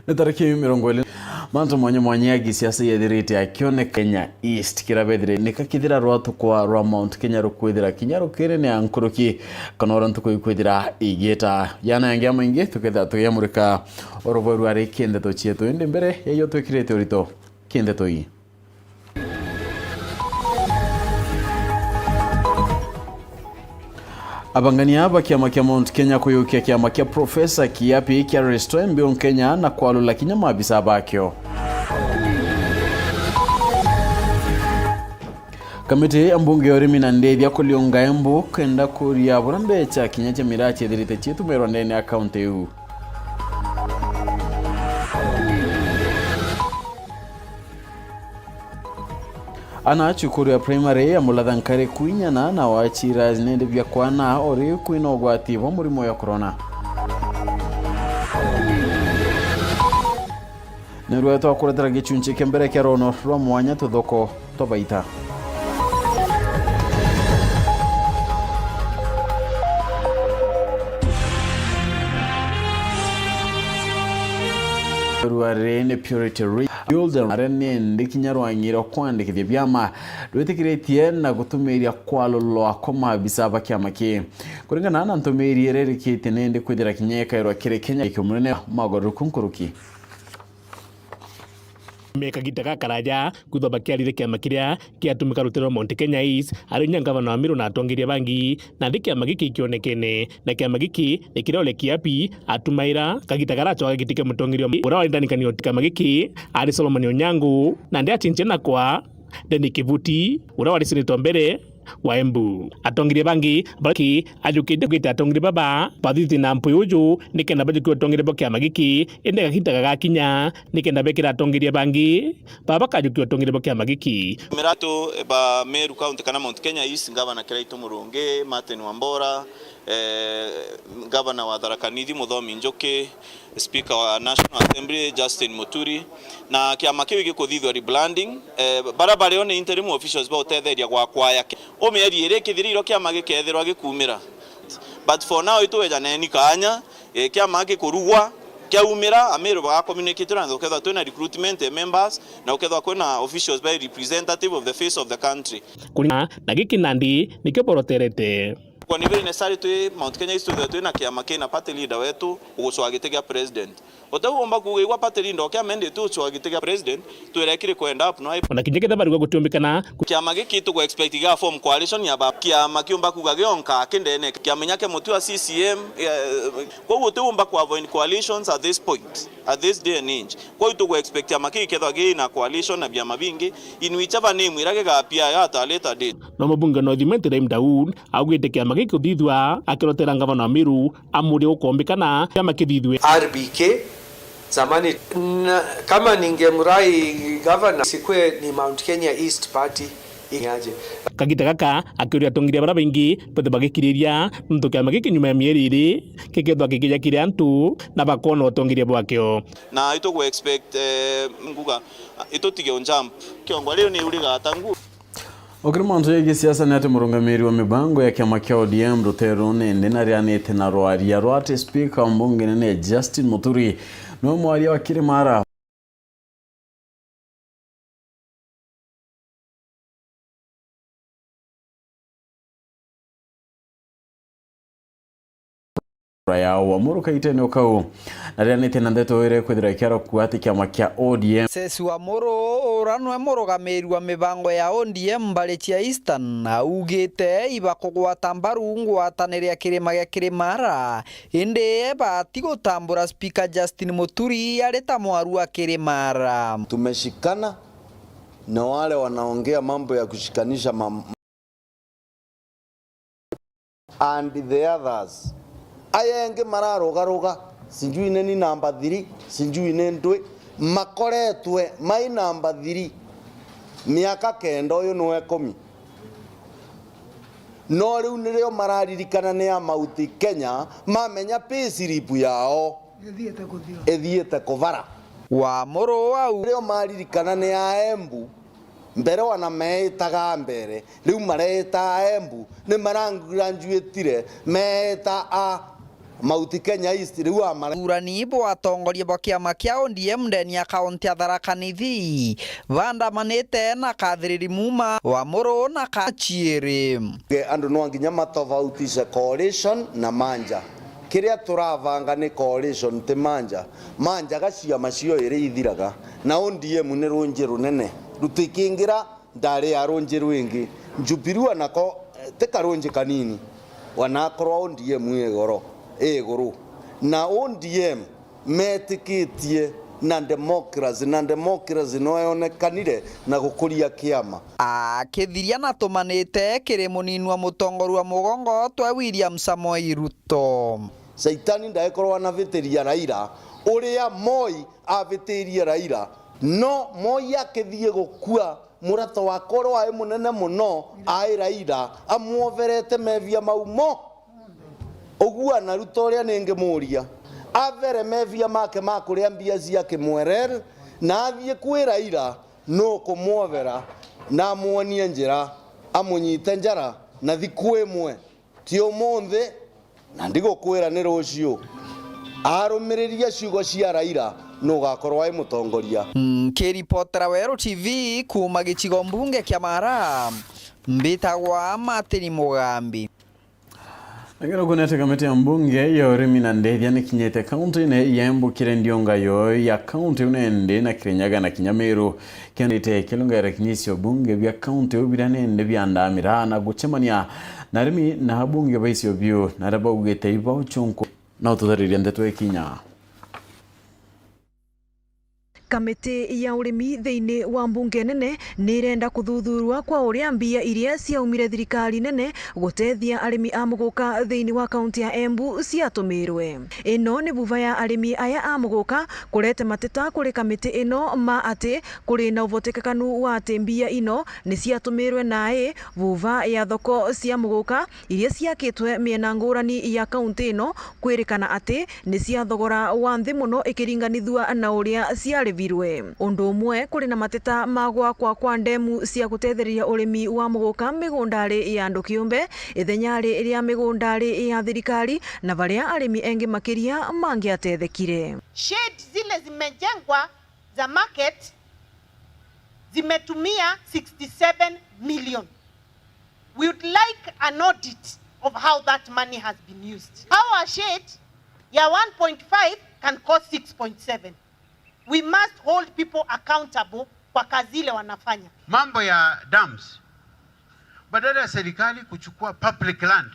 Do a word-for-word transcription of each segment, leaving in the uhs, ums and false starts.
Ni tariki mirongo iri. Mantu mwanya mwanya ya gisiasa yethirite akioneka Kenya East, kiria bethire ni kakithira rwa tukwa rwa Mount Kenya rukwithira kinya rukirini ya nkuruki, kana uria ntuku ikwithira igiita. Yana yangi ya maingi tukethira tugiamurika oro bweru ari kindeto cietu, indi mbere ya iyo twikirite urito kindeto ii. Abangania ba kiama kia Mount Kenya kuyukia kiama kia Professor Kiapi kia Restore Mbiu Kenya na kwalula kinya maabisa bakio. Kamiti ya mbunge ya urimi na ndithia kuliunga Embu kenda kuria buria mbecha kinya cia miraa ciethirite ciitumirwa ndene ya kaunti iu. Ana cukuru ya primary ya Mulatha Nkari kwinyana na wachira nende bia kwana ori kwina ugwati bwa murimo ya corona. Ni rwetwa kuretera gichunchi kia mbere kia rono rwa mwanya tuthoko twa baita. Rwari ni Purity Ridge Builder, aria ni ndi kinya rwang'i rwa kwandikithia biama rwitikiritie na gutumiria kwalulwa kwa maabisa ba kiama ki. Kuringana na ntumiri iria irikitie, ni ndi kwithira kinya ikairwa kiri Kenya ikimunene magoruku nkuruki. Me kagita gakaraja kwithwa bakiarire kiama kiria kiatumika rutiri rwa Mount Kenya East, ari inya ngavana wa Meru na atongeria bangi, na ndi kiama giki kionekene, na kiama giki ni kiria Ole Kiapi atumaira kagita karacwaga giti kia mutongeria wa Meru. Uria wari ndanikani o kiama giki ari Solomon Onyango, na ndi achinchia na kwa Denny Kivuti, uria wari senator mbere wa Embu. Atongeria bangi baki ajukitie gwita atongeria baba bathithite na mpwi uju nikenda bajukia utongeria bwa kiama giki, indi gagita gagakinya nikenda bekira atongeria bangi baba bakajukia utongeria bwa kiama giki. Miratu ba Meru County kana Mount Kenya East, Ngavana Kiraitu Murungi, Martin Wambora, eh, Ngavana wa Tharaka Nithi Muthomi Njuki, Speaker wa National Assembly Justin Muturi, na kiama kiu gikuthithwa rebranding. Eh, baria bario ni interim officials ba utetheria gwa kwaya. O mieri iri ikithira iro kiama gikethirwa gikumira. But for now itwejaneni kanya, eh, kiama gikurugwa, kiaumira, Ameru baga communicate na ukethwa twina recruitment ya members, na ukethwa kwina officials ba representative of the face of the country. Kuringana na giki nandi nikio boroterete. Kwa ni very necessary twi Mount Kenya East twithirwe twina kiama kina party leader wetu ugucwa giti gia president. Utiu umba kuuga igwa party leader o kiama indi tu ucwa giti gia president, twire kiri kwenda up no. Ona kinya ketha barigwa gutiumbikana. Kiama giki tugu expect giga form coalition ya ba kiama kiumba kuuga gionka kindene kiamenya kia mutu wa C C M, eh, koguo utiu umba ku avoid coalitions at this point. At this day and age. Kwou tugu expect kiama kii kethwa gi na coalition na biama bingi, in whichever name iria gigapia at a later date. No mubunge North Imenti Ibrahim Daud augite kiama giki kuthithua akirotera ngavana wa Meru amurie gukombikana kiama kithithue. R B K, zamani, na, kama ningemrai governor, sikwe ni Mount Kenya East Party. Inyaje. Kagita gaka akiuria atongeria baria baingi bethe bagikiriria nontu kiama giki nyuma ya mieri iri gikethwa gikijakire antu na bakona utongeria bwakio. Na itugu expect, eh, nguga, itutige u jump. Kiongwa riu ni urigata ngu. Ukiri mantu ya gisiasa ni ati murungamiri wa mibango ya kiama kia O D M Ruteru nindi narianite na rwaria rwa ati speaker wa mbunge nene Justin Muturi niwe mwaria wa Kirimara. Kura ya Wamuru kaitene o kau. Na riria nite na ndeto iri kwithira ikiarokua ati kiama kia O D M. Sesi Wamuru, ura nwe murugamiri wa mibango ya O D M mbari cia Eastern, augite ibakugwata mbaru ngwatanire ya kirima gia Kirimara, indi bati gutambura Spika Justin Muturi ari ta mwaru wa Kirimara. Tumeshikana na wale wanaongea mambo ya kushikanisha mam-, and the others. Aya engi mararugaruga, sijui nini namba three, sijui ni ndwi, makoretwe mai namba three miaka kenda, uyu niwe ikumi. No riu nirio mararirikana ni a Mount Kenya, mamenya payslip yao ithiite kuvara. Wamuru au. Riu maririkana ni a Embu, mbere wana meetaga mbere, riu mareeta a Embu, ni maragraduatire, meeta a Mount Kenya East riu amara. Uthurani bwa atongoria bwa kiama kia O D M ndeni ya kaunti ya Tharaka Nithi bandamanite na Kathiriri Muma wa Muru na Kachiiri. Andu no nginya matofautishe coalition na manja. Kiria turavanga ni coalition, ti manja. Manja ga ciama cio iri ithiraga, na O D M ni runji runene rutikingira ndari ya runji rwingi. Jubilee anako, eh, ti karunji kanini, wanakorwa O D M i igoro, i iguru. Na O D M metikitie na democracy, na democracy no yonekanire na gukuria kiama. Akithiria na tumanite kiri munini wa mutongoria wa mugongo twe William Samoei Ruto. Shaitani ndaikorwa anavitiria Raila uria Moi avitirie Raila, no Moi akithie gukua, murato wakwa uria wai munene muno ai Raila, amwoverete mevia mau mo. Uguo na Ruto uria ningimuria, avere mevia make ma kuria mbia cia Kimwerere, na athie kwi Raila, nukumwovera na amwonie njira, amunyite njara na thiku imwe. Ti umunthi, na ndigukwira ni ruciu. Arumiriria ciugo cia Raila, nugakorwa ai mutongoria. Nkiripotera Weru T V kuuma gicigo mbunge kia Mara, mbitagwa Martin Mugambi. Lakini ukunete kamiti ya mbunge ya urimi na ndethia nikinyite kaunti-ini ya Embu kiri ndiunga yo ya kaunti iu nende na Kirinyaga na kinya Meru. Kiandite kilungere kinyisio bunge bia kaunti iu biria nende biandaa miraa na gucemania na arimi na abunge ba icio biu, na aria baugite iba uchunku na ututariria ndeto ikinya. Kamiti ya urimi thiini wa mbunge nene ni irenda kuthuthurua kwa uria mbia iria ciaumire thirikari nene gutethia arimi a muguka thiini wa kaunti ya Embu ciatumirwe. Ino ni vuva ya arimi aya a muguka kurete mateta kuri kamiti ino ma ati kuri na uvotekekanu wa ati mbia ino ni ciatumirwe nai vuva ya thoko cia muguka iria ciakitwe miena ngurani ya kaunti ino kwirikana ati ni cia thogora wa nthi mono ikiringanithua na uria ciarivirwe. Undu umwe, kuri na mateta ma gwakwa kwa ndemu cia gutethereria urimi wa muguka migundari ya andu kiumbe, ithenyari ria migundari ya thirikari, na varia arimi engi makiria mangiatethekire. Shade zile zimejengwa za market zimetumia sixty-seven million. We would like an audit of how that money has been used. How a shade ya one point five can cost six point seven. We must hold people accountable kwa kazi ile wanafanya. Mambo ya dams, badala ya serikali kuchukua public land,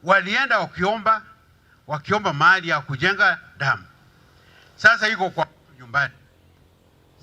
walienda wakiomba, wakiomba mahali ya kujenga dam. Sasa iko kwa nyumbani.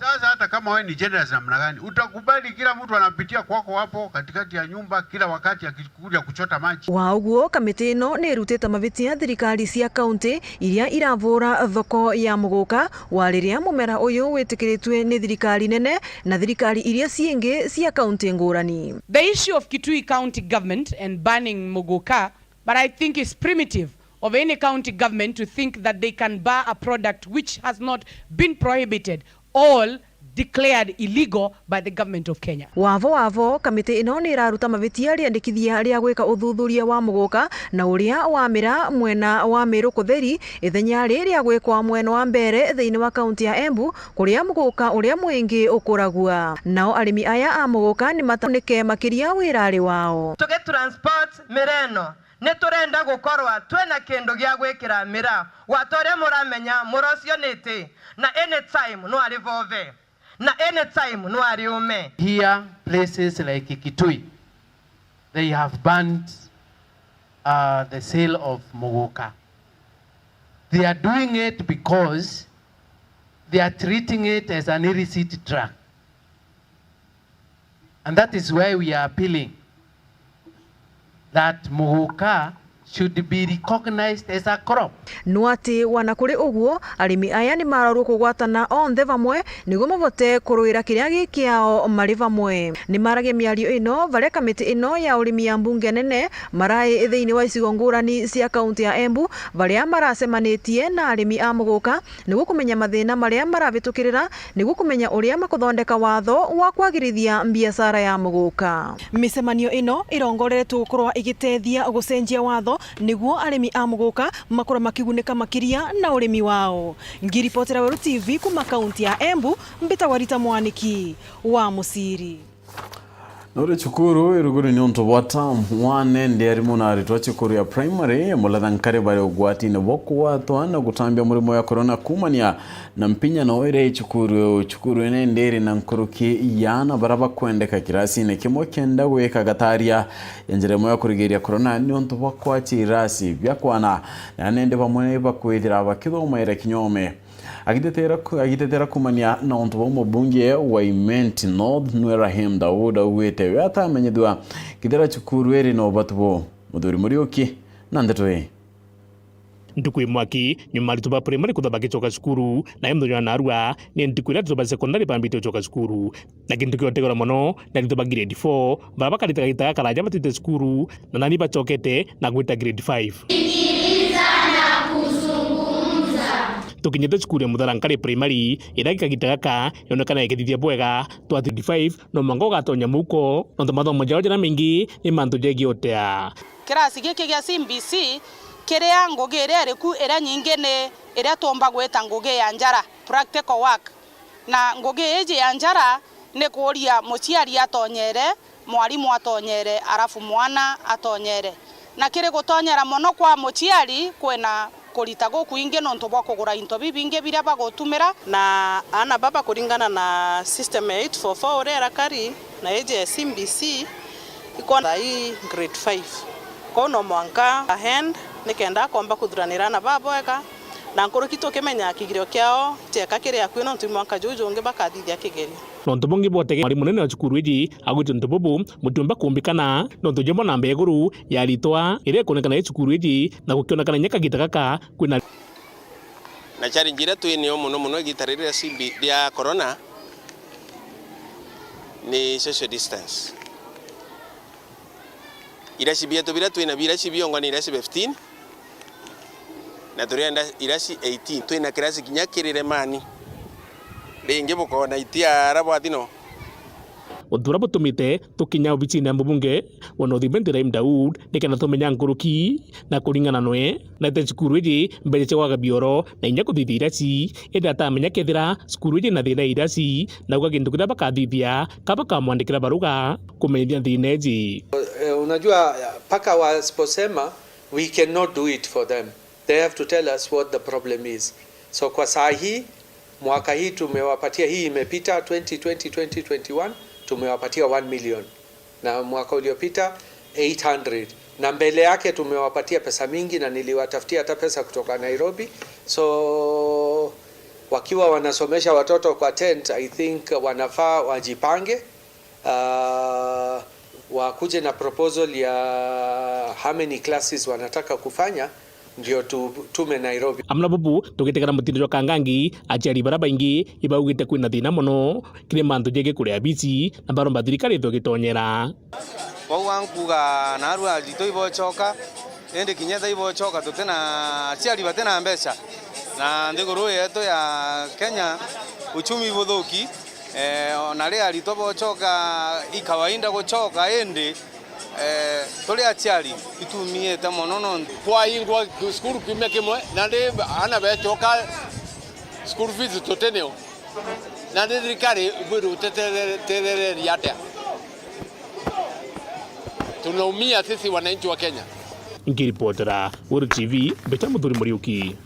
Sasa hata kama wewe ni generous namna gani, utakubali kila mtu anapitia kwako hapo katikati ya nyumba kila wakati akikuja kuchota maji? Wa uguo, kamiti ino ni irutite mavitia thirikari cia kaunti iria iravura thoko ya muguka, wa riria mumera uyu witikiritue ni thirikari nene na thirikari iria ciingi cia kaunti ngurani. The issue of Kitui County Government and banning muguka, but I think it's primitive of any county government to think that they can bar a product which has not been prohibited or declared illegal by the government of Kenya. Wavo wavo, kamiti ino ni iraruta mavitia riandikithia ria gwika uthuthuria wa muguka na uria wamira mwena wa Miru Kutheri, ithenya riria gwikwa mwena wa mbere thiini wa kaunti ya Embu, kuria muguka uria mwingi ukuragua. Nao arimi aya a muguka ni matanike makiria wirari wao. Tugitransport miraa ino, ni turenda gukorwa twina kindu gia gwikira miraa. Wata uria muramenya, muraa ucio ni iti, na anytime no ari vove, na anytime no ari ume. Here, places like Kitui, they have banned, uh, the sale of muguka. They are doing it because they are treating it as an illicit drug. And that is why we are appealing that muguka should be recognized as a crop. No ati wana kuri uguo, arimi aya ni mararua kugwatana onthe vamwe niguo mavote kuruira kiria gi kiao mari vamwe. Ni maragia miario ino varia kamiti ino ya urimi ya mbunge nene marai thiini wa icigo ngurani cia kaunti ya Embu, varia maracemanitie na arimi a muguka niguo kumenya mathina maria maravitukirira, niguo kumenya uria makuthondeka watho wa kwagirithia mbiacara ya muguka. Micemanio ino irongoreretwe gukorwa igitethia gucenjia watho niguo arimi a muguka makorwa makigunika makiria na urimi wao. Ngiripotera Weru T V kuma kaunti ya Embu, mbitagwa Rita Mwaniki wa Musiri. Nuri cukuru iruguru ni untu bwa term one, ndi arimu na aritwa cukuru ya primary ya Mulathankari bari ugwatine bwa kugwatwa na gutambia murimo ya corona kumania na mpinyano iria i cukuru iu. Cukuru ino indi iri na nkuruki ya aana baria bakwendeka kirasine kimwe kenda gwika gataria ya njira imwe ya kurigiria corona niuntu bwa kwacia irasi bia kwana, na aana indi bamwe bakwithira bakithomaira kinyome. Agitetera ku-, agitetera kumania na untu bau, mubunge wa Imenti North nwe Rahim Daud augite we atamenyithua kithira cukuru iri na ubatu buu. Muthuri Muriuki na ndeto ii. Ntuku imwe aki, nyuma aritwa ba primary kwithwa bagicoka cukuru, nayo muthenya wa narua ni ntuku iria aritwa ba secondary bambite gucoka cukuru. Na kintu kiotegwa mono ni aritwa ba grade four, baria bakarite kagita gakaraja batite cukuru, na nani bacokete na gwita grade five. Tukinyite cukuru ya Mutharankari Primary, iria kagita gaka yonekana ikithithia bwega, twa twenty-five no mwanka ugatonya muko, nontu mathomo jao jaria maingi ni mantu jegie utea. Kirasi giki gia C B C kiria ngugi iria iri ku iria nyingi ni iria tuumba gwita ngugi ya njara, practical work. Na ngugi iji ya njara ni kuuria muciari atonyere, mwarimu atonyere, arafu mwana atonyere. Na kiri gutonyera mono kwa muciari, kwina kurita gukwingi nontu bwa kugura into bibingi biria bagutumira. Na aana baba kuringana na system ya eight four four uria irakari na iji ya C B C, ikwona thaa ii grade five. Kwou no mwanka ahend nikenda akomba kuthuranira aana baba bwega, na nkuruki tukimenya kigerio kiao kieka kiri akui nontu i mwanka juu jungi bakathithia kigerio. Nontu bungi bwotege mwarimu munene wa cukuru iji agwite untu bubu, butiumba kumbikana nontu jemwe namba ya iguru ya aritwa iria ikwonekana i cukuru iji, na gukionekana inya kagita gaka kwina. Na challenge iria twi nayo mono mono igita riri ria C B, ria corona ni social distance. Irasi bietu biria twina bio, irasi biongwa ni irasi fifteen, na turienda irasi eighteen. Twina kirasi kinya kiri remani. Ringi bukona itia ara bwathino. Untu buria butumite tukinya obicine ya mubunge wa North Imenti Rahim Daud, nikenda tumenya nkuruki na kuringana nwe, na ite cukuru iji mbeca cia gwaga bioro na inya kuthithia irasi, indi atamenya kethira cukuru iji na thina ya irasi, na auga gintu kiria bakathithia ka bakamwandikira baruga kumenyithia thina iji. Eh, unajua, paka wasiposema, we cannot do it for them. They have to tell us what the problem is. So kwa saa hii, mwaka hii tumewapatia, hii imepita twenty twenty, twenty twenty-one, tumewapatia one million. Na mwaka uliopita, eight hundred. Na mbele yake tumewapatia pesa mingi na niliwatafutia hata pesa kutoka Nairobi. So, wakiwa wanasomesha watoto kwa tent, I think wanafaa wajipange, ah, wakuje na proposal ya how many classes wanataka kufanya, ndio tu-, tume Nairobi. Amwe na bubu, tugitegera mutindo jwa Kangangi, aciari baria baingi ibaugite kwina thina mono kiri mantu jegie kuria bici, na baromba thirikari ithwe gitonyera. Kwou ankuga narua aritwa ibocoka, indi kinya thaa ibocoka tutina aciari batina mbeca, na nthiguru yetu ya Kenya uchumi buthuki. Eh, ona ri aritwa bocoka, i kawaida gucoka, indi, eh, turi aciari itumiite mono nontu kwaingwa cukuru kiumia kimwe, na ri aana becoka school fees tutinio, na ri thirikari ibwirwe utetethereria atia? Tunaumia sisi wananchi wa Kenya. Nkiripotera Weru T V, mbicha Muthuri Muriuki.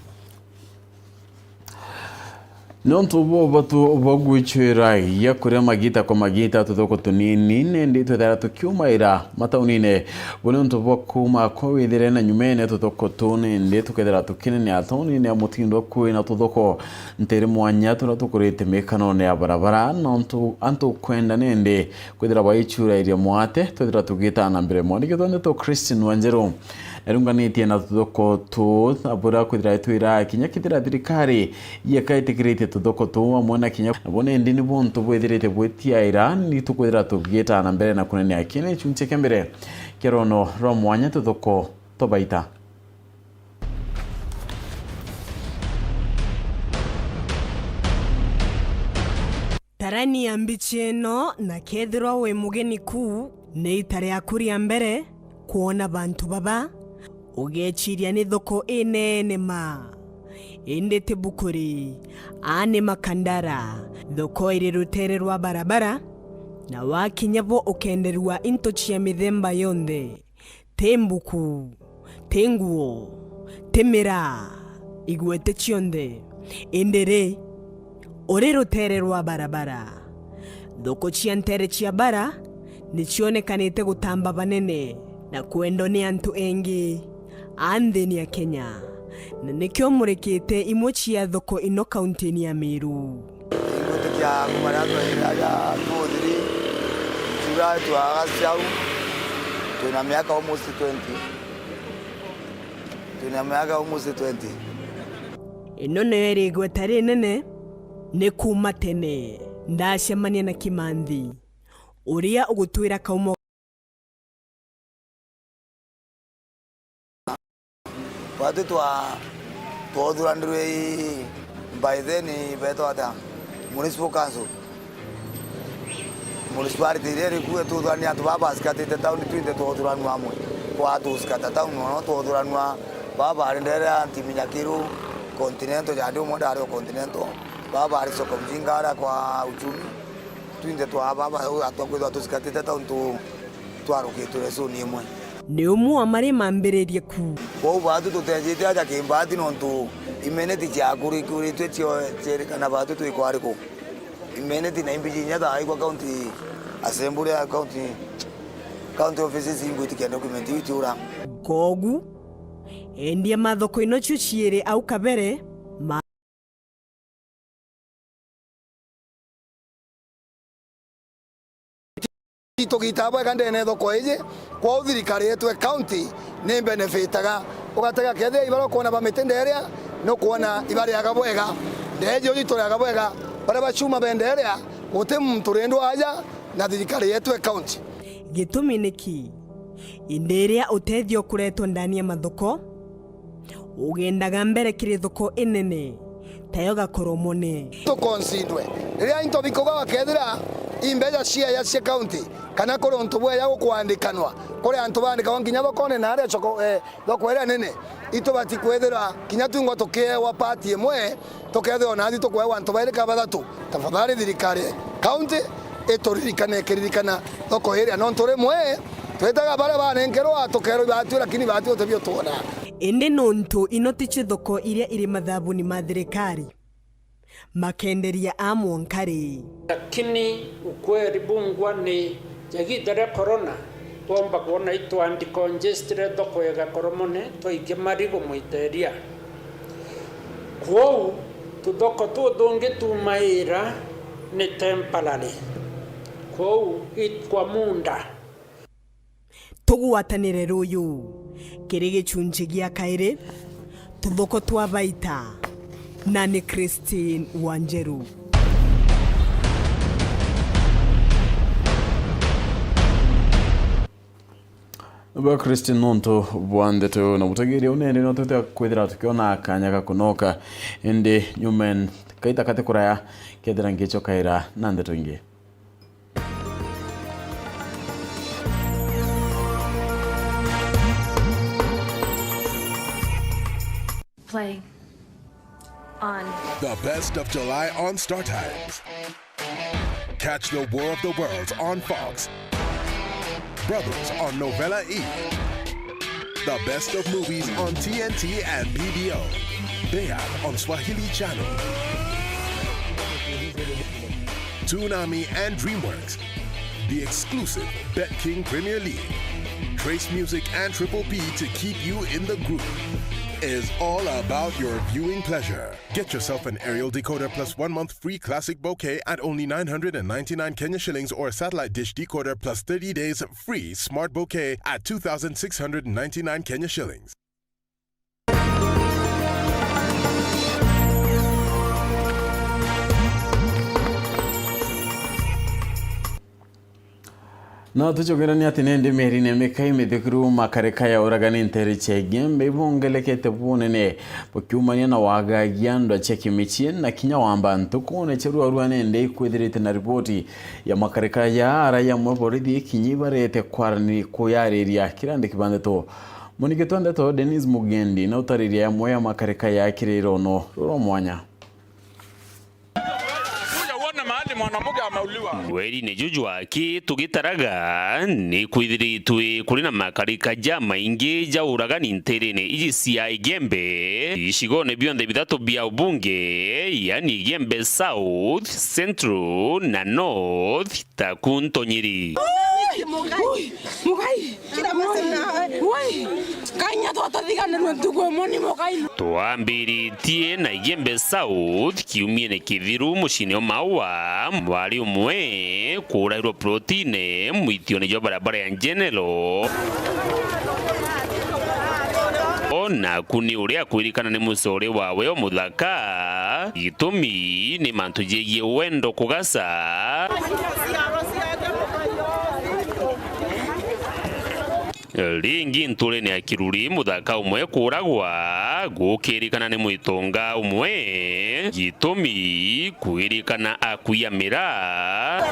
Niuntu bwa ubatu bwa gwicwira gia kuria magita kwa magita tuthuku tunini, nindi twithira tukiumaira mataunine. Bu niuntu bwa kuuma kwa withire na nyumene tuthuku tu, nindi tukethira tukinenea taunine ya mutindo kwina tuthuku ntiri mwanya turia tukurite mikanone ya barabara, nontu antu kwenda nindi kwithira baicurairia mwate, twithira tugitana mbere. Mwandiki wetu Christine Wanjiru narunganitie na tuthuku tu, na buria kwithira itwira kinya kethira thirikari yeka itikiritie tuthuku tu amwe na kinya nabo, nindi ni buntu bwithirite bwitiaira, ni tukwithira tugitana mbere na kunenea kina gicunchi kia mbere kia rono rwa mwanya tuthuku twa baita. Tarania mbichi ino, na kethirwa wi mugeni kuu, ni ita riaku ria mbere kwona bantu baba, Ugeciria ni thoko inene ma, indi ti bukuri, aa ni Makandara, thoko iri rutere rwa barabara, na wakinya bo ukenderua into cia mithemba yonthe, ti mbuku, ti nguo, ti miraa, igwete cionthe, indi ri, uri rutere rwa barabara. Thoko cia ntere cia bara ni cionekanite gutamba banene na kwendwa ni antu engi a nthini ya Kenya, na nikio murikite imwe cia thoko ino kauntini ya Meru. Ingwitikia kuma riria twathire aja two oh three, tura twagacia au, twina miaka almost twenty. Twina miaka almost twenty. Ino niyo iri igweta rinene, ni kuuma tene ndacemania na Kimanthi, uria ugutwira kaumo. Batu twa, twathuranirwe i, by then betwa atia? Municipal Council. Municipality iria iri kuo, tuthurania antu baba basikatite town, twinthe twathuranua amwe. Kwa tusikata town, nono twathuranua baba bari ndere ya Ntimi Nyakiru, Continental, jandi umwe ndari o Continental, baba bari soko mjinga aria kwa uchumi. Twinthe twa baba, atwa kwithwa tusikatite town tu, twarukitwe lesoni imwe. Ni umwe wa maria mambiririe ku. Kwou batu tutejite aja kimbati nontu imeneti ciakurikiritwe cio, cierikana batu twi kwariku. Imeneti na imbiji inya thaa ikwa county assembly ya county, county offices ingwitikia document iu itiura. Kogu, endia ma thoko ino cio ciiri au kabere, ma Tugita bwega ndene thoko iji, kwou thirikari yetu e county ni benefitaga. Ugatega kethira ibara ukwona ba miti nderia, nukwona ibariaga bwega. Ndeji uji turiaga bwega, baria bacuma be nderia, guti muntu rindwa aja na thirikari yetu e county. Gitumi niki? Indi iria utethio ukuretwa ndani ya mathoko, ugendaga mbere kiri thoko inene, tayo Gakoromone. Tukonsindwe. Riria into bikuga bakethira imbeca ciaya cia county, kana kuri untu bweya gukwandikanwa, kuri antu bandikagwa nginya thokone na aria choko, eh, thoko iria nene, itubati kwithira kinya twingwa tukiewa part imwe, tukethirwa nathi tukwewa antu bairi ka bathatu. Tafadhali thirikari county ituririkane, ikiririkana thoko iria, nontu rimwe twitaga baria banenkerwa tukerwa ibati, lakini ibati utebio twona. Indi nontu ino ticio thoko iria iri mathabuni ma thirikari, makenderia a mwanka ri. Lakini ukweli bungwa ni, ja igiita ria corona, twomba kwona itwandikongestire thoko ya Gakoromone, twaikia marigu mwiteria. Kwou tuthoko tuthungi tumaira ni temporary. Kwou i kwa muda. Tugwatanire ruyu kiri gichunchi gia kairi, tuthoko twa baita, na ni Christine Wanjeru. Ba Christine, nontu bwa ndeto na butegeria unene, no twite kwithira tukiona kanya ga kunoka, indi nyumen kaita kati kuraya kethira ngichokaira na ndeto ingi. Play on. The best of July on Star Times. Catch the War of the Worlds on Fox. Brothers on Novela E. The best of movies on T N T and B B O. Bayat on Swahili Channel. Toonami and DreamWorks. The exclusive Bet King Premier League. Trace Music and Triple P to keep you in the groove. Is all about your viewing pleasure. Get yourself an aerial decoder plus one month free classic bouquet at only nine hundred and ninety-nine Kenya shillings, or a satellite dish decoder plus thirty days free smart bouquet at two thousand six hundred ninety-nine Kenya shillings. No tucokeranie ati nindi mieri na mikai mithikiru makarika ya uragani ntere cia Igembe ibongelekete bunene, bukiumania na wagagia ndwa cia kimichie na kinya wamba ntukune cia ruarua nindi ikwithirite na riboti ya makarika ya ara yamwe borithi ikinya ibarete kwarani kuyariria kirandi kibandeto. Muniki twa ndeto Dennis Mugendi na utariria yamwe ya makarika ya kiriro no ruro mwanya. Kuja uone mahali mwanamke ameuliwa. Weri-ini juju aki tugitaraga ni kwithiritwe kuri na makarika jamaingi ja uragani ntirine iji cia Igembe, icigone bionthe bithatu bia ubunge, yani Igembe South, Central na North, ta ku Ntonyiri. Mugai! Mugai! Kira masa nawe. Wai! Kanya twatuthiganirwe ntuku imwe ni mugai. Twambiritie na Igembe South kiumia-ini kithiru muciini o Maua, mwari umwe kuurairwe plotine mwitione jwa barabara ya General. O naku ni uria kwirikana ni mucore wawe o muthaka, gitumi ni mantu jegie wendo kugaca. Ringi nturene ya Kiruri, muthaka umwe kuuragwa, gukirikana ni mwitonga umwe, gitumi kwirikana akui a miraa.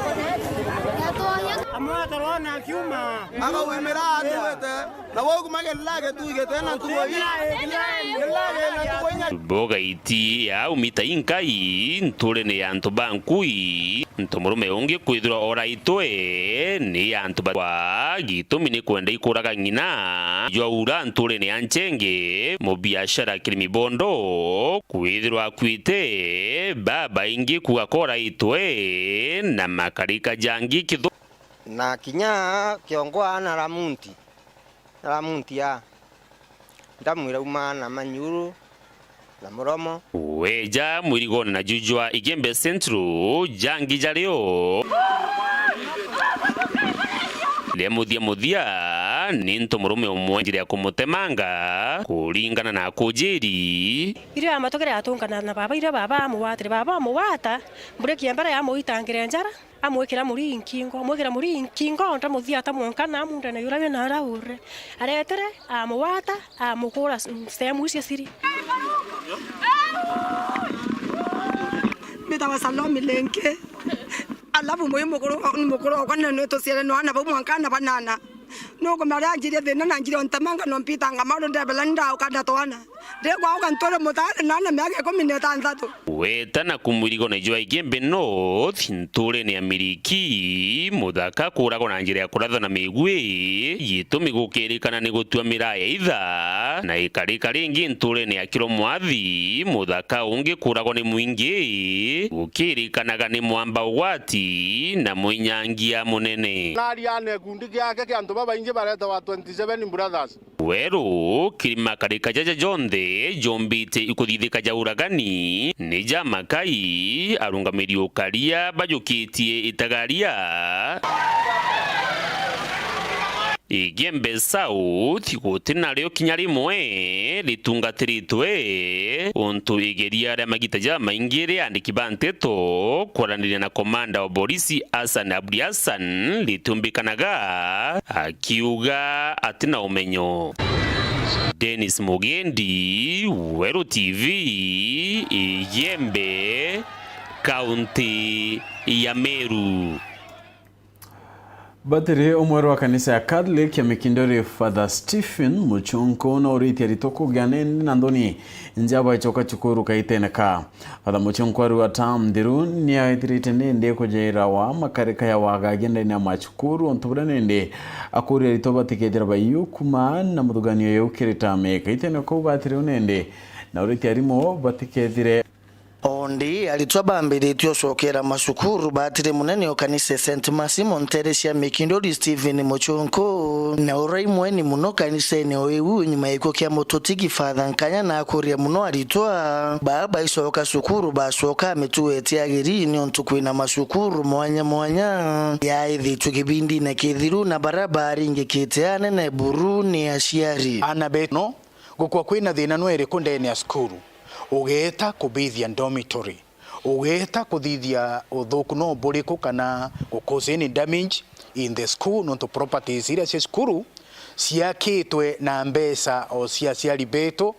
Amwe atarona akiuma. Akauga miraa atuite. Na waugu magerera gitui gitena ntugo ii. Bogaiti ya umita inkai nturene ya antu ba nkui. Ntomurume ungi kwithirwa oraitwe ni antu ba gitumi ni kwenda ikuraga ng'ina jwa ura nturene ya Nchenge, mubiashara Kirimi Bondo, kwithirwa akwite, babaingi kuuga koraitwe na makarika jangi kithu. Na kinya kiongo ana ramunti. Aramuntia, ndamwira, "Uma na manyuru na muromo." Weja mwirigone na jujwa Igembe Central, jangi jario. Ria muthia muthia, ni ntu murume umwe njira ya kumutemanga, kuringana na akujiri. Irio amatugire atungana na baba, irio baba amugwatire, baba amugwata, mbureki ya mbere yamuitangire njara. Amwikira muri nkingo, amwikira muri nkingo, ndamuthia ata mwanka na amundene yura wina araure. Aretere, amugwata, amukura s-, sehemu icio ciri. Mbitawa Salome Lenke. Alafu mwi mukuru, mukuru wakwa na nituciare no ana bau mwanka na banana. Nukumenya aria anjirie thina na anjirie untemanga no mpitanga maru ndebela ndauka ndatwana. Ndigwauka nture muthaare na ana miaka ikumi na itanthatu. Weta na kumwirigone jwa Igembe North, nturene ya Miriki, muthaka kuragwa na njira ya kurathwa na migwi, gitumi gukirikana ni gutua miraa ya itha, na ikarika ringi nturene ya Kiromwathi, muthaka ungi kuragwa ni mwingi, gukirikanaga ni mwamba ugwati na mwinyangia munene. Nariane gikundi giake kia antu babaingi baretagwa twenty seven Brothers. Weru, kirima karika jaja jonthe jombite ikuthithika ja uragani, ni ja makai, arungamiri ukaria bajukitie itagaria. Igembe South guti nario kinya rimwe ritungatiritwe, untu igeria ria magita jamaingi ria andiki ba nteto kwaraniria na komanda wa borisi Hassan Abdi Hassan ritiumbikanaga, akiuga atina umenyo. Dennis Mugendi, Weru T V, Igembe, kaunti ya Meru. Batiri umwe rwa kanisa ya Catholic ya Mikindori, Father Stephen Muchunku, na uritie aritwa kugia nindi na nthoni nja baicoka cukuru kaitene ka. Father Muchunku ariuga ta mthiru ni aithirite nindi kujaira wa makarika ya wagagia ndene ya macukuru, untu buria nindi akuria aritwa batikethira baiyukuma na muthuganio yeu kiri tame. Kaitene kau batiri nindi na uritie arimu batikethire. Ondi, aritwa bambiritie ucokera macukuru, batiri munene o kanisa e Saint Massimo ntere cia Mikindori Stephen Muchunku, na urai mweni muno kanisene o iu nyuma ya gikuu kia mututigi Father Nkanya na akuria muno aritwa baa baicoka cukuru bacoka mitugo itiagiri niuntu kwina macukuru mwanya mwanya yaithitue kibindine kithiru na bara baringikite anene buru ni aciari. Ana betu no gukwa kwina thina no iriku ndene ya cukuru? Ugeeta kubithia dormitory, ugeeta kuthithia uthuku no buriku kana gu cause any damage in the school, nontu properties iria cia cukuru ciakitwe na mbeca o cia aciari betu,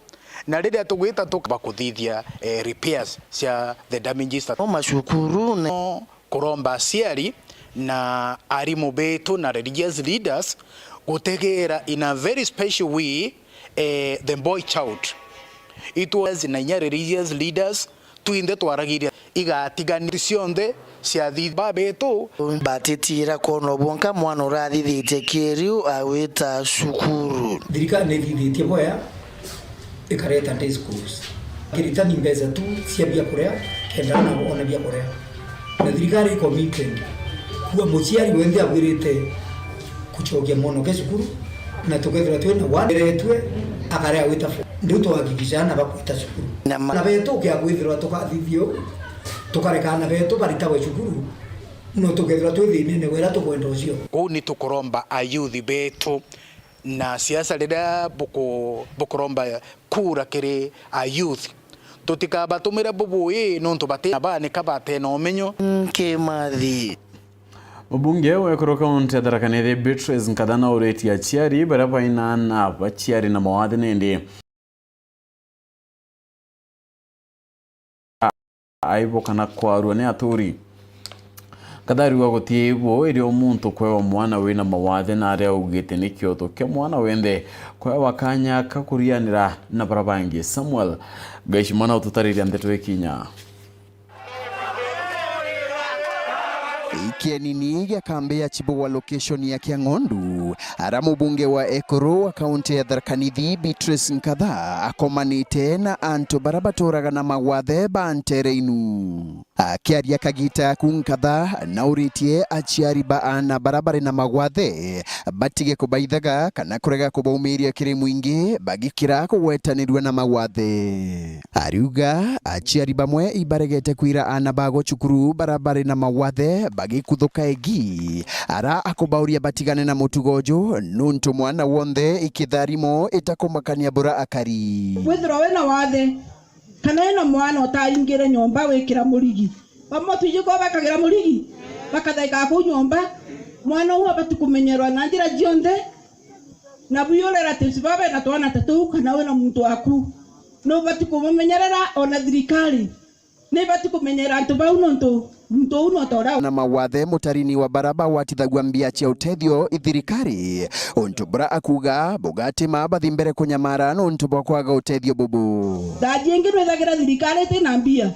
na riria tugwita tuka bakuthithia, eh, repairs cia the damages that. No macukuru ne- kuromba aciari na arimu betu na religious leaders Gutegera in a very special way, eh, the boy child. Itu as na inya religious leaders, twinthe twaragiria igatiganiri cionthe cia thitha betu. Batitiira kwonwa bwonka mwana urathithitie kiriu agwita cukuru. Thirikari ni ithithitie bwea ikareta day schools. Kiritani mbeca tu cia biakuria, kenda na ona biakuria. Na thirikari i committed kuwa muciari wenthe abwirite kucokia mwana oke cukuru, na tukethirwa twina one eretue akarea gwita fo. Ndiu twahakikisha ana bakwita cukuru. Na ma- Na betu kia kwithirwa tukathithia uu, tukareka ana betu baritagwe cukuru, no tukethirwa twi thinene wira tukwenda ucio. Kuu ni tukuromba ayuthi betu na siasa riria buku-, bukuromba kura kiri a youth. Tutikabatumire bubu ii nontu bati na baa nika batena umenyo. Nkimathi. Mubunge wa ekuru kaunti ya Tharaka Nithi Beatrice Nkatha nauritie aciari baria baina aana baciari na mawathe nindi aibo kana kwarua ni aturi. Nkatha ariuga guti aibo iria muntu kwewa mwana wina mawathe, na aria augite ni kioto kia mwana wenthe kwewa kanya ka kurianira na bara bangi. Samuel Gaishima na ututariria ndeto ikinya. Ikienini gia kambi ya Chibu wa location ya Kiang'ondu, ara mubunge wa ekuru wa kaunti ya Tharaka Nithi Beatrice Nkatha akomanite na antu bara baturaga na magwathe ba ntere inu. Akiaria kagita aku, Nkatha nauritie aciari ba aana bara bari na magwathe batige kubaithaga kana kurega kubaumiria kiri mwingi bagikira kugwetanirua na magwathe. Ariuga aciari bamwe ibaregete kwira aana bago cukuru bara bari na magwathe bagikuthuka egi, ara akubauria batigane na mutugo uju nuntu mwana wonthe ikitharimo itakumakania bura akari. Withirwa wina wathe, kana ena mwana utaingire nyomba wikira murigi. Bamwe twiji ko bakagira murigi, bakathaika kuu nyomba. Mwana uu abati kumenyerwa na njira cionthe, na bwi relatives babe na twana ta tuu, kana wina muntu waku, nubati kumumenyerera. Ona thirikari nibati kumenyera antu bau, nontu muntu uu no ta uria na mawathe mutarini wa bara bagwatithagua mbia cia utethio i thirikari. Untu bura akuuga bugatuma bathi mbere kunyamara nontu bwa kwaga utethio bubu. Thaa jingi nwithagira thirikari itina mbia.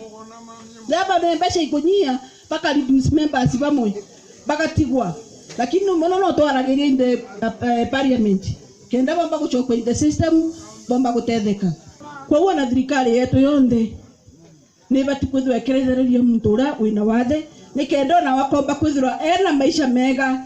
Riria babe mbeca ikunyia, baka reduce members bamwe, bagatigwa. Lakini mono no twaragiria in the, eh, parliament, kenda bomba gucokwa in the system, bomba gutetheka. Kwou ona thirikari yetu yonthe nibati kwithirwa ikirithiriria muntu uria wina wathe, nikenda onawe akomba kwithirwa ena maisha mega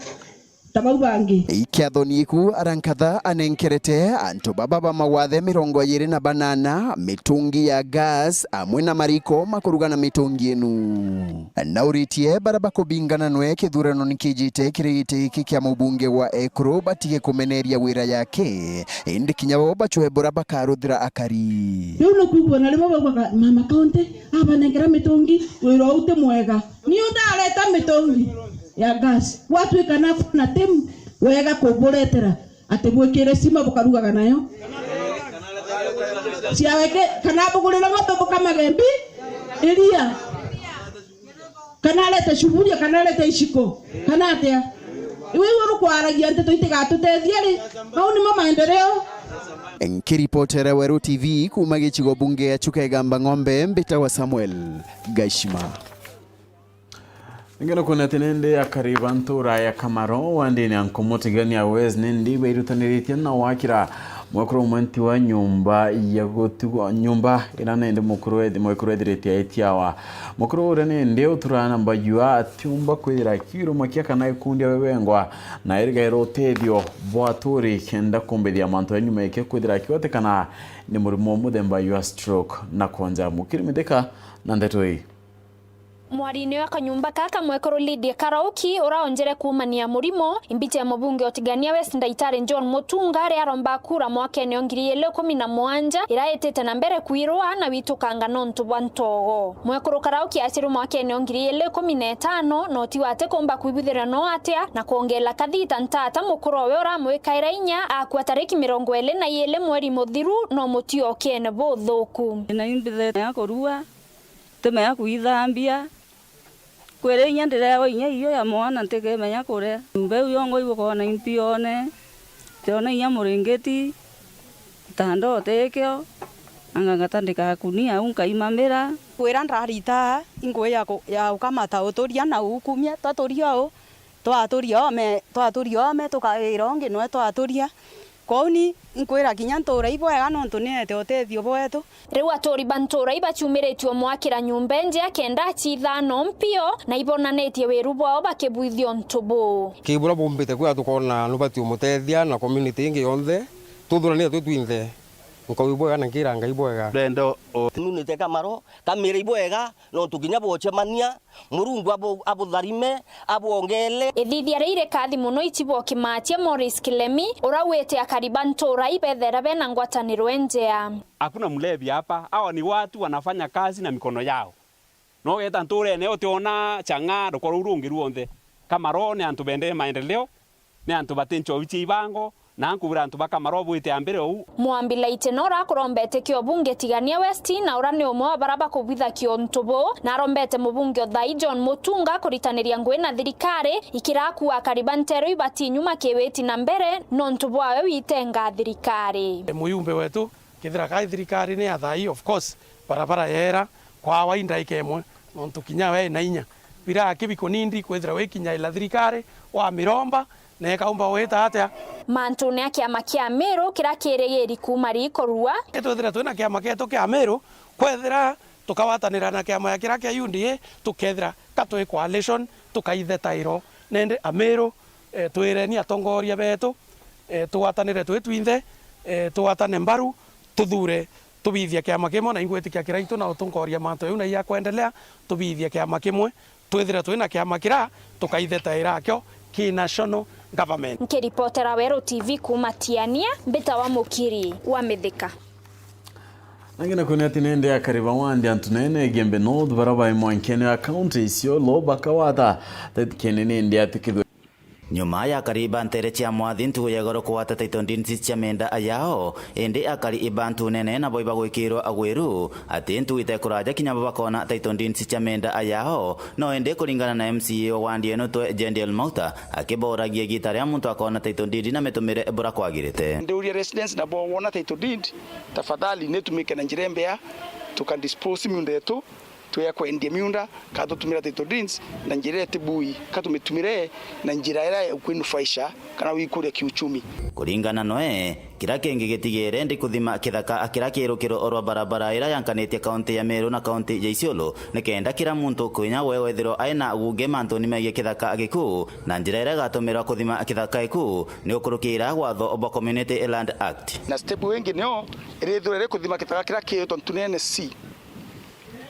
ta bau bangi. Ikiathoni iku ara Nkatha anenkerete antu baba ba mawathe mirongo iiri na banana mitungi ya gas amwe na mariko ma kuruga na mitungi inu. Nauritie bara bakubingana nwe kithurano nikijite kiri giti giki kia mubunge wa ekuru batige kumeneria wira yake, indi kinya bo bacwe bura bakaruthira akari. Riu ni kwigua na rimwe baugaga, "Mama County abanengera mitungi, wira uu ti mwega." Niu ndareta mitungi ya gas, gwatuika na kuna timu wega kuburetera, ati bwikire sima bukarugaga nayo. Ciaweke, kana bugurire ng'ombe bukamage mbi, iria. Kana arete cuburia, kana arete iciko, kana atia? Iwe iwe rukwaragia nteto itigatutethie ri? Mau nimo maendeleo. Nkiripotera Weru T V kuuma gicigo bunge ya Chuka Igamba Ng'ombe, mbitagwa Samuel Gaishima. Ngeno kwona ati nindi akari ba ntura ya Kamaro, wandini ya Nkomo Tigania West, nindi bairutaniritie na wakira mwekuru umwe nti wa nyumba ya gutigwa, nyumba ira nindi mukuru ethi-, mwekuru ethiritie aitiawa. Mukuru uria nindi uturaa na mbayua atiumba kwithira akiurumakia kana ikundi awe wengwa, na irigaira utethio bwa aturi kenda kumbithia mantu ya nyuma yake kwithira akiwatikana ni murimo muthemba jwa stroke na kwonja. Mukiri Mithika na ndeto ii. Mwarine wa kanyumba kaka mwekuru Lydia Karauki uraonjere kuumania murimo, imbicha ya mubunge Otigania West Ndaitari John Mutunga aria aromba kura mwakene o ngiri igiri ikumi na mugwanja iraitite na mbere kwirwa na witukanga nontu bwa ntogo. Mwekuru Karauki acirwe mwakene o ngiri igiri ikumi na itano, na utiwa ati kumba kwibuthiria no atia na kwongela kathita ntata mukuru owe uramwikaira inya akua tariki mirongo iri na iiri mweri muthiru no mutio ukene buthuku. Na imbithete ya kurua, ntimenya kwithambia. Kwiri inya ndirewa inya irio ya mwana ntikimenya kuria. Nyumba iu yongwa ibukoona impione. Ndiona inya muringiti, gitanda utikio, anga ngatandika kunia au nkaimamira. Kwira ndarita, ingui ya ku-, ya ukamata uturia na ukumia, twaturia uu, twaturia ome, twaturia ome, tukaira ungi nwe twaturia. Kwou ni nkwira kinya ntuura ibwega nontu ni eete utethio bwetu. Riu aturi ba ntuura ibaciumiritue mwakira nyumba enjea kenda acithano mpio na ibonanitie wiru bwao bakibwithia untu buu. Kii buria bumbite kwia tukoona nubati umutethia na community ingi yonthe, tuthuranie twi twinthe. Nkau ibwega na nkira Ngai bwega. Ndenda o- Tununite kamaro, kamira ibwega, nontu kinya bucemania, Murungu abu-, abutharime, abwongele. Ithithia riu rikathi mono icibwa Kimatia Morris Kilemi, uria wite akari ba ntuura ibethera bena ngwataniro enjea. Hakuna mlevi hapa, hawa ni watu wanafanya kazi na mikono yao. No weta ntuurene utiona chang'aa rukoro ruu rungi ruonthe. Kamaro ni antu bendere maendeleo, ni antu bati nchobi cia ibango, na nkubwira antu ba Kamaro bwite ambere uu. Mwambi Laitino uria akurombete kio bunge Tigania West, na uria ni umwe wa baria bakubwitha kio untu buu, na arombete mubunge o thai John Mutunga kuritaniria ngui na thirikari, ikira akua akari ba nteru ibati nyuma kiwiti na mbere, nontu bwawe witenga thirikari. Muyumbe wetu, kethira kai thirikari ni ya thai, of course, barabara yera kwawa i ndaika imwe, nontu kinya we na inya. Biraki bikunindi kwithira wikinyaira thirikari, wamiromba, na ikaumba wita atia? Mantune a kiama kia Meru kiria kirigiri kuuma riikorua. Itwithira twina kiama kietu kia Meru, kwethira tukagwatanira na kiama ya kiria kia U D A, tukethira ka twi coalition, tukaithetairo. Nindi Ameru, eh, twireni atongoria betu, eh, tugwatanire twi twinthe, eh, tugwatane mbaru, tuthure, tubithia kiama kimwe, na ingwitikia kiraitu na utunkoria mantu jau na iya kwendelea, tubithia kiama kimwe, twithire twina kiama kira tukaithetaira akio ki national government. Nkiripotera Weru T V kuuma Tiania, mbitawa Mukiri wa Mithika. Nangi na kwona ati nende akari ba wandi Antunene, Igembe North, bara bai mwankene ya county Isiolo bakawata taiti kene nende atikithwe. Nyuma ya akari ba ntere cia Mwathi ntugu ya igoro kugwata title deeds cia mienda yao, indi akari ba Antunene nabo ibagwikirwa agwiru ati ntugu itekuraja kinya bo bakona title deeds cia mienda yao. No indi kuringana na M C A wa wandi eno twe Jediel Mauta, akiboragia igita ria muntu akona title deed na mitumire bura kwagirite. Ndiuria residents nabo wona title deed, tafadhali nitumike na njira imbea, tuka dispose miunda yetu, twea kwendia miunda, ka tutumira title deeds na njira iti bui, ka tumitumire na njira iria ikwinufaisha kana wikuria kiuchumi. Kuringana noe, kiria kingi gitigere ndi kuthima kithaka kiria ki rukiro rwa barabara iria yankanitie kaunti ya Meru na kaunti ya Isiolo, nikenda kira muntu kwinya we wethirwa aina gungi mantuni megie kithaka gikuu, na njira iria igatumirwa kuthima kithaka gikuu ni ukurukira watho bwa Community Land Act. Na step ingi nio irithirwa iri kuthima kithaka kiria kiitwa Ntunene C.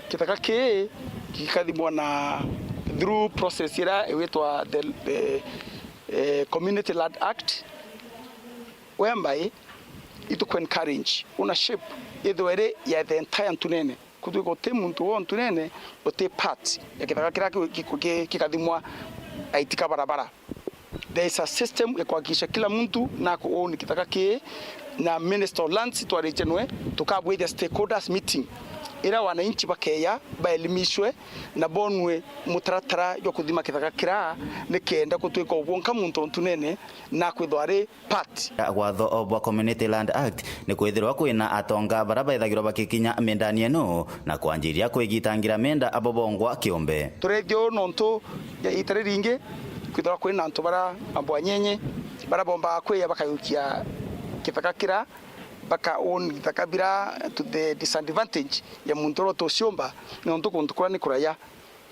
Kithaka kii gikathimwa na through process iria igwitwa the, the, eh, Community Land Act, whereby ituku encourage ownership ithwe iri ya the entire Ntunene. Kutwi guti muntu wo Ntunene uti part ya kithaka kiria ki-, ki-, ki-, gikathimwa aitika barabara. There is a system ya kuhakikisha kila mtu nako own kithaka kii, na Minister of Lands twaritie nwe, tukabwithia stakeholders meeting, ira wananchi bakeya baelimishwe na bonwe mutaratara jwa kuthima kithaka kira, nikenda gutwika ubwonka muntu o Ntunene na kwithwa ari part. Watho bwa Community Land Act ni kwithirwa kwina atonga bara bethagirwa bakikinya mindani eno na kwanjiria kwigitangira menda abo bongwa kiumbe. Turethio nontu ya ita riringi kwithirwa kwina antu bara ambo anyenye bara bombaga kwiya bakayukia kithaka kira, baka own kithaka bira to the disadvantage ya muntu uria utuciumba, nontu kuntu kuria ni kuraya.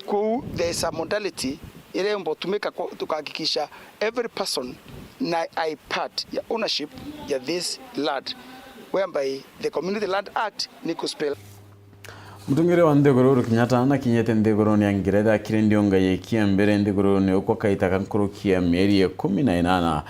Kwou there is a modality iria yumba utumika ku-, tukahakikisha every person na ai part ya ownership ya this land, whereby the Community Land Act ni kuspell. Mutungiri wa nthiguru Uhuru Kenyatta nakinyite nthiguruni ya Ngeretha akiri ndiunga yeki ya mbere nthiguruni ukwa kaita ka nkuruki ya mieri ikumi na inana.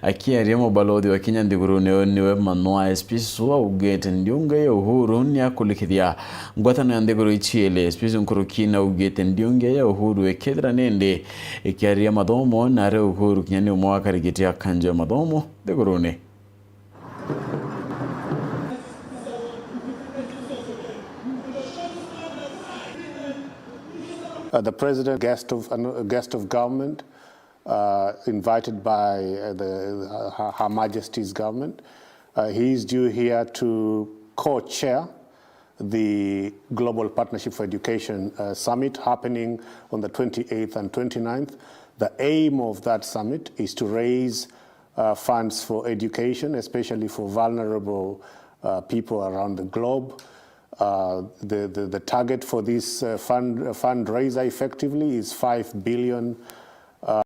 Akiaria mubalothi wa Kenya nthiguruni iyo niwe Manwa Espisu augite ndiunga ya Uhuru ni akulikithia ngwatano ya nthiguru ichiele. Espisu nkuruki naugite ndiunga ya Uhuru ikethira nindi ikiariria mathomo, nare Uhuru kinya ni umwe wa karigiti ya kanjo ya mathomo nthiguruni. Uh, the president, guest of, uh, guest of government, uh, invited by, uh, the, uh, Her, Her Majesty's government. Uh, he is due here to co-chair the Global Partnership for Education, uh, Summit happening on the twenty-eighth and twenty-ninth. The aim of that summit is to raise, uh, funds for education, especially for vulnerable, uh, people around the globe. Uh, the, the, the target for this, uh, fund, uh, fundraiser effectively is five billion, uh,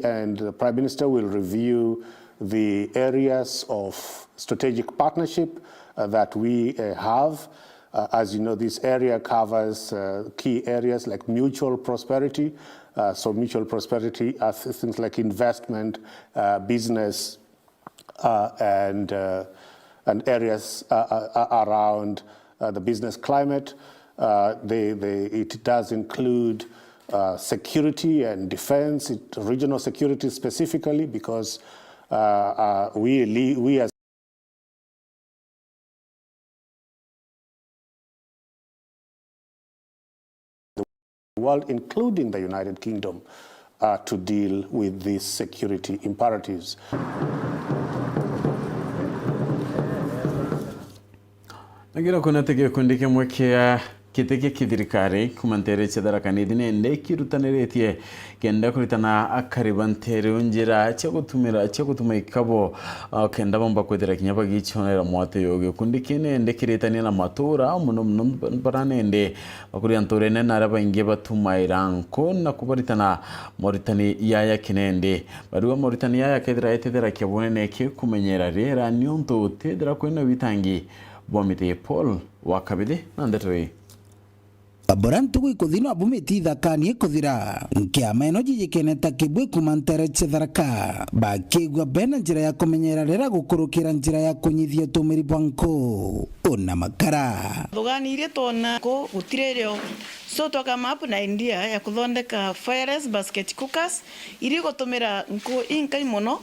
and the Prime Minister will review the areas of strategic partnership, uh, that we, uh, have. Uh, as you know, this area covers, uh, key areas like mutual prosperity. Uh, so mutual prosperity are th-, things like investment, uh, business, uh, and, uh, and areas, uh, uh, uh, around, uh, the business climate. Uh, they, they, it does include, uh, security and defense, it, regional security specifically, because, uh, uh, we le-, we as the world, including the United Kingdom, uh, to deal with these security imperatives. Nagiro kuna te gikundi kimwe kia kiti kia kithirikari kuma ntere cia Tharaka Nithi nende kirutaniritie kenda kuritana akari ba ntere njira cia gutumira, cia gutuma ikabo, ah, kenda bomba kwithira kinya bagichonera mwate yo. Gikundi kii nende kiritania na matura, muno muno bara nende bakuria nturene na aria baingi batumaira nku na kubaritana moritani yaya kinende. Barua moritani yaya kethira etethera kia bunene ki kumenyera riera niuntu utethira kwina witangi bwa miti. Paul wa Kabithi na ndeto ii. Bura ntugu ikuthi no bumiti ithakani ikuthira. Nkiama ino jijikene ta kibwi kuma ntere cia Tharaka, bakigua bena njira ya kumenyera rira gukurukira njira ya kunyithia utumiri bwa nku una makara. Thugani iria twona ku gutiri rio, so twaka map na idea ya kuthondeka fireless basket cookers iria igutumira nku inkai muno.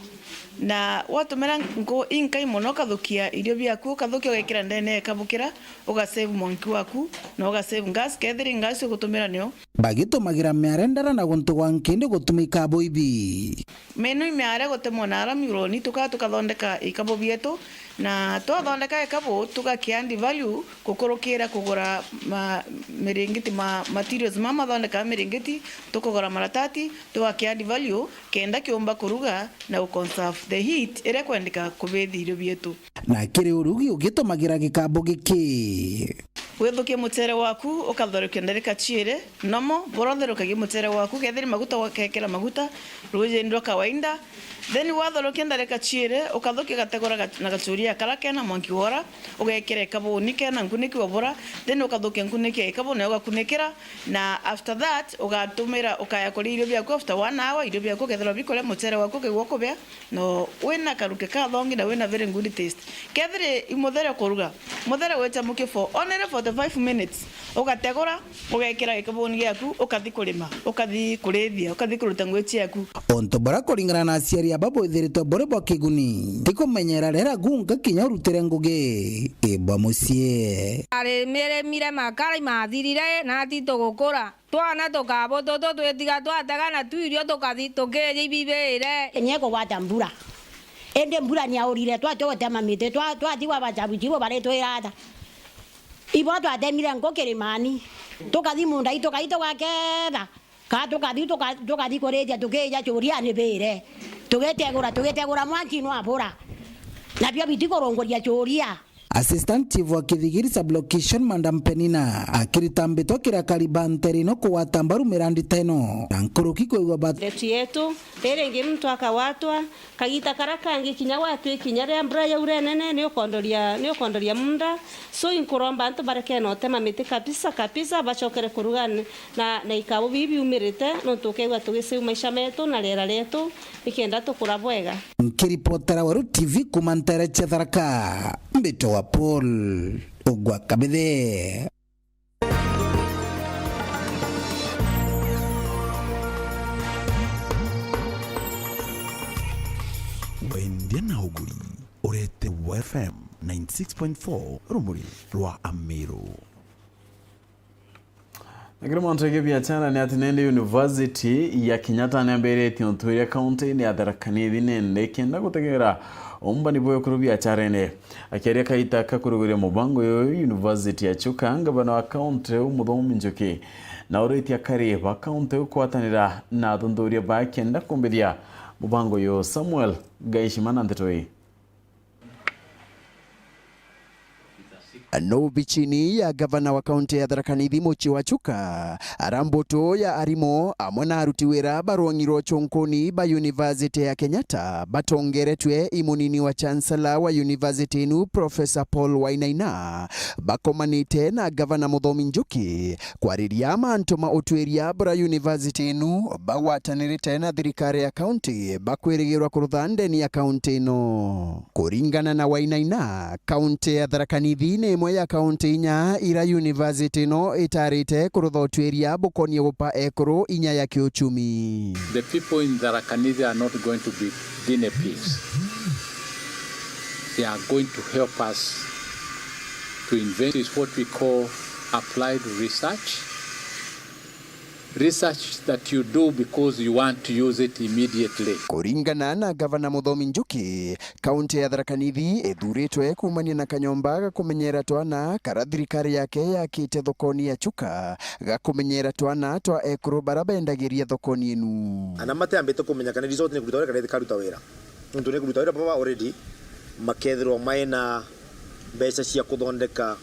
Na watumira nku inkai muno, ukathukia irio biaku, ukathukia ugekira ndene ya ikabukira, ugasave mwanki waku, na ugasave gas, kethira gas ugutumira nio. Bagitumagira miarendera na guntu gwa nkindi gutuma ikabo ibi. Menu imiare gutemwa na ara miuroni, tukaa tukathondeka ikabo bietu, na twathondeka ikabo, tugakiandi value gukurukira kugura ma-, miringiti ma-, materials ma mathondeka miringiti, tukugura maratati, tugakiandi value, kenda kiumba kuruga na u conserve the heat iria kwendeka kubithi irio bietu. Na kiri urugi ugitumagira gikabo giki. Withukie mucere waku, ukatherukio ndarika ciiri, nomo, bora utherukagia mucere waku, kethira maguta ugekira maguta rujini rwa kawaida, then watherukio ndarika ciiri, ukathukia ugategura ga-, na gachuria karia kena mwanki wora, ugekira ikabuni kena nkuniki wa bora, then ukathukia nkuniki ya ikabuni na ugakunikira, na after that, ugatumira, ukaya kuria irio biaku after one hour, irio biaku ukethirwa bikuria, mucere waku ukigua kubia, no wina karuke kathongi na wina very good taste. Kethira i muthere kuruga, muthere wichamukie for only forty-five minutes, ugategura, ugekira gikabuni giaku, ukathi kurima, ukathi kurithia, ukathi kuruta ngugi ciaku. Untu buria kuringana na aciari aba bwithiritwe buri bwa kiguni, ti kumenyera rera gunka kinya urutire ngugi i bwa mucii. Ari miremire makara imathirire, na ti tugukura. Twana tukabo tutu twitiga twatega na tu irio tukathi tukirya ibibire. Kinya ikugwata mbura. Indi mbura niaurire, twatua gutema miti, twa-, twatigwa bachabuchibu baritwira ata? Ibo twatemire nku kirimani. Tukathi munda itu, tukai tugaketha. Ka tukathi tuka-, tukathi kurithia tukija churia nibire. Tugitegura, tugitegura mwanki nwabura. Nabio biti kurunguria churia. Assistant Chief wa Kithigiri Sub-Location, Madam Penina, akirita mbitwa kiri akari ba ntere ino kugwata mbaru mirandi ta ino, na nkuruki kwigua bat- Ndeto yetu, riri ringi muntu akagwatwa, kagita karia kangi kinya gwatwi kinya riria mbura yaura inene, ni ukondoria, ni ukondoria munda. So, inkuromba antu bareke na utema miti kabisa, kabisa, bacokere kuruga n-, na, na ikabo bibi biumirite, nontu ukegua tugiseu maisha metu na riera rietu, nikenda tukura bwega. Nkiripotera Weru T V kuma ntere cia Tharaka, mbitwa Paul Ogwa Kabithe. Wendia na uguri ureterwa F M ninety six point four, rumuri rwa Amiru. Na kiri mantu ya biachara ni ati nende University ya Kenyatta ni ambiritie utwiria kaunti-ini ya Tharaka Nithi nende kenda gutegera umbani bwa ekuru biacharene. Akiaria kaita ka kuruguria mubango uyu University ya Chuka, ngavana wa kaunti uyu Muthomi Njuki na uritie akari ba kaunti uyu kwatanira na athuthuria ba kenda kumbithia mubango uyu. Samuel Gaishima na ndeto ii. No bichini ya gavana wa kaunti ya Tharaka Nithi Muchi wa Chuka, ara mbutu ya arimu amwe na aruti wira ba rwong'i rwa uchunkuni ba University ya Kenyatta batongeretwe i munini wa chancellor wa university inu, Professor Paul Wainaina, bakomanite na gavana Muthomi Njuki kwariria mantu ma utwiria bura university inu bagwatanirite na thirikari ya kaunti bakwirigirwa kurutha ndeni ya kaunti ino. Kuringana na Wainaina, kaunti ya Tharaka Nithi ni imwe ya kaunti inya ira university ino itarite kurutha utwiria bukonie gupa ekuru inya ya kiuchumi. The people in Tharaka Nithi are not going to be guinea pigs. They are going to help us to invent is what we call applied research. Research that you do because you want to use it immediately. Kuringana na gavana Muthomi Njuki, kaunti ya Tharaka Nithi ithuritwe kuumania na kanyomba ga kumenyera twana kara thirikari yake yakite thokoni ya Chuka ga kumenyera twana twa ekuru bara bendagiria thokoni inu. Ana matiambite kumenya kana resort ni kuruta wira kana ikaruta wira. Nontu ni kuruta wira baba already makethirwa maina mbeca cia kuthondeka,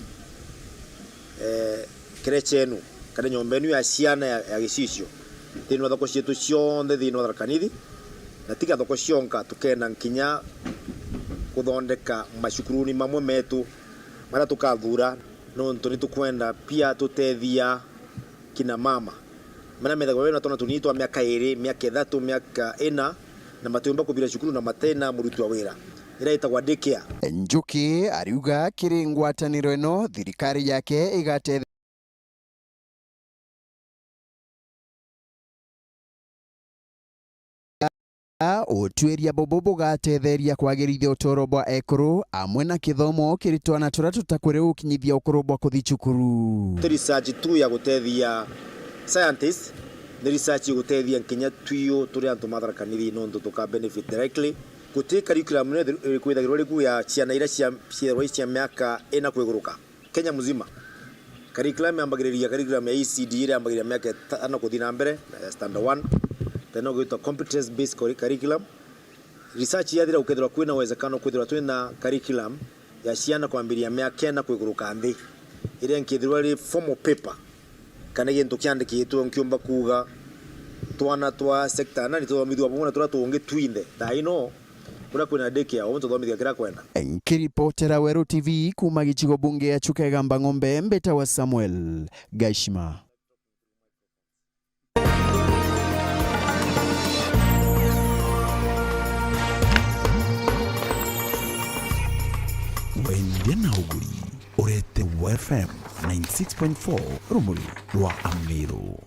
eh, creche enu kana nyomba enu ya ciana ya, ya gicicio thiini wa thoko cietu cionthe thiini wa Tharaka Nithi, na tiga thoko cionka, tukenda nkinya kuthondeka macukuruni mamwe metu maria tukathura, nontu ni tukwenda pia tutethia kina mama. Maria methagwa bena twana tunini twa miaka iri, miaka ithatu, miaka ina, na matiumba kuthira cukuru na matena murutwa wira, iria itagwa daycare. Njuki ariuga kiri ngwataniro ino, thirikari yake igateithia utwiria bubu bugatetheria kwagirithia utoro bwa ekuru amwe na kithomo kiri twana turia tutakwire gukinyithia ukuru bwa kuthi cukuru. Ti research tu ya gutethia scientists, ni research igutethia nkinya twiu turi antu ma Tharaka Nithi, nontu tuka benefit directly. Guti curriculum iriku ithagirwa riku ya ciana iria cia, ciethagwa i cia miaka ina kwiguruka. Kenya mzima. Curriculum yambagiriria curriculum ya E C D iria yambagiriria miaka itano kuthi na mbere, ya standard one. Then no gwitwa competence based curri-, curriculum. Research yathira, gukethirwa kwina uwezekano kwithirwa twina curriculum ya ciana kwambiria miaka ina kwiguruka nthi, iria nkithirwa iri formal paper, kana gintu kiandikitwe nkiumba kuuga twana twa sector na ni tuthomithua bamwe na turia tungi twinthe. Thaa ino, kuria kwina daycare, o muntu uthomithia kiria akwenda. Nkiripotera Weru T V kuuma gicigo bunge ya Chuka Igamba Ng'ombe, mbitawa Samuel Gaishima. Wendia na uguri, urete F M ninety six point four, rumuri rwa Amiru.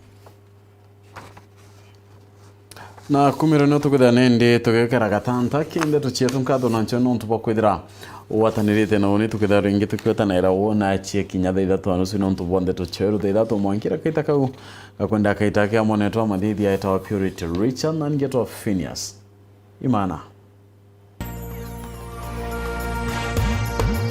Na kumiro nio tukwithira nindi tugikira gatanta ki ndeto cietu. Nkatho na nchio nontu bwa kwithira ugwatanirite na uni, tukwithira ringi tukiwetanira wona achie kinya thaa ithatu na nusu nontu bwa ndeto cieru thaa ithatu mwankira kaita kau gakwenda kaita kia mwanetwa mathithi aetawa Purity Richard na ningi etwa Phineas Imana.